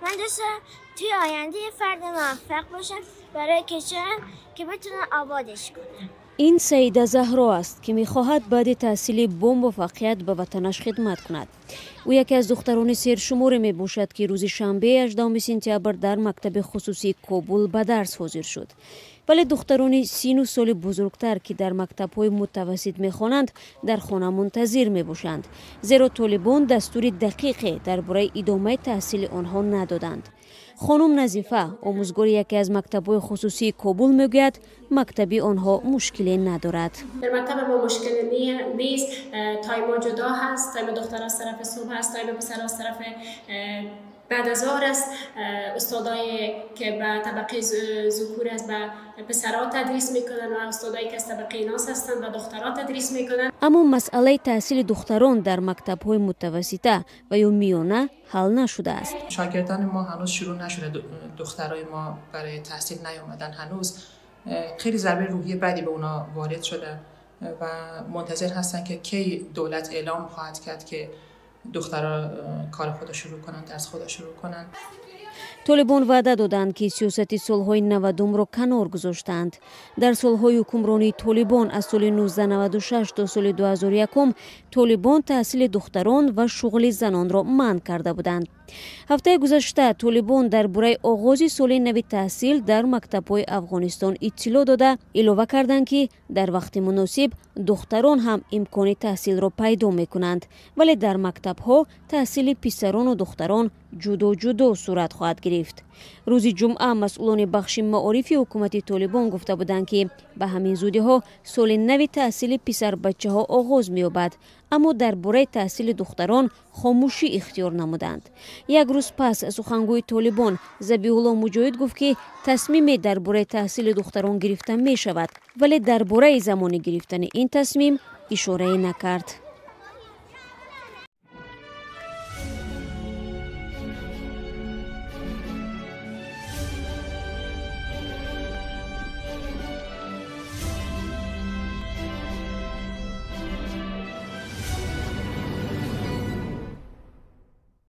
من دوست دارم توی آینده فرد موفق باشم برای کشورم که بتونم آبادش کنم. Ин Саида Заҳро аст, ки мехоҳад баъди таҳсили бо муваффақият ба ватанаш хидмат кунад. Ӯ яке аз духтарони сершуморе мебошад, ки рӯзи шанбе, 18 сентябр, дар мактаби хусусии Кобул ба дарс ҳозир шуд. Вале духтарони сину соли бузургтар, ки дар мактабҳои мутавассит мехонанд, дар хона мунтазир мебошанд, зеро Толибон дастури дақиқе дар бораи идомаи таҳсили онҳо надоданд. Хонум Назифа, омӯзгори яке аз мактабҳои хусусии Кобул, мегӯяд, мактаби онҳо мушкиле надорад. در مکتب ما مشکل نیست. تایم جدا هست. تایم دختر از طرف صبح هست، تایم پسر از طرف بعد از ظهر است. استادایی که به طبقه ذکور است به پسرها تدریس میکنن و استادایی که از طبقه اناث هستند به دخترها تدریس میکنن. Аммо масъалаи таҳсили духтарон дар мактабҳои мутавассита ва ё миёна ҳал нашудааст. شاگردان ما هنوز شروع نشده. دخترای ما برای تحصیل نیامدن هنوز. خیلی ضربه روحی بدی به اونا وارد شده و منتظر هستن که کی دولت اعلام خواهد کرد که دخترها کار خود شروع کنن، درس خود شروع کنن. Толибон ваъда доданд, ки сиёсати солҳои 90-умро канор гузоштанд. Дар солҳои ҳукмронии Толибон аз соли 1996 то соли 2001 Толибон таҳсили духтарон ва шуғли занонро манъ карда буданд. Ҳафтаи гузашта Толибон дар бораи оғози соли нави таҳсил дар мактабҳои Афғонистон иттилоъ дода, илова карданд, ки дар вақти муносиб духтарон ҳам имкони таҳсилро пайдо мекунанд, вале дар мактабҳо таҳсили писарону духтарон ҷудо ҷудо сурат хоҳад гирифт. Рӯзи ҷумъа масъулони бахши маорифи ҳукумати Толибон гуфта буданд, ки ба ҳамин зудиҳо соли нави таҳсили писарбачаҳо оғоз меёбад, аммо дар бораи таҳсили духтарон хомӯшӣ ихтиёр намуданд. Як рӯз пас сухангӯи Толибон Забиҳулло Муҷоҳид гуфт, ки тасмиме дар бораи таҳсили духтарон гирифта мешавад, вале дар бораи замони гирифтани ин тасмим ишорае накард.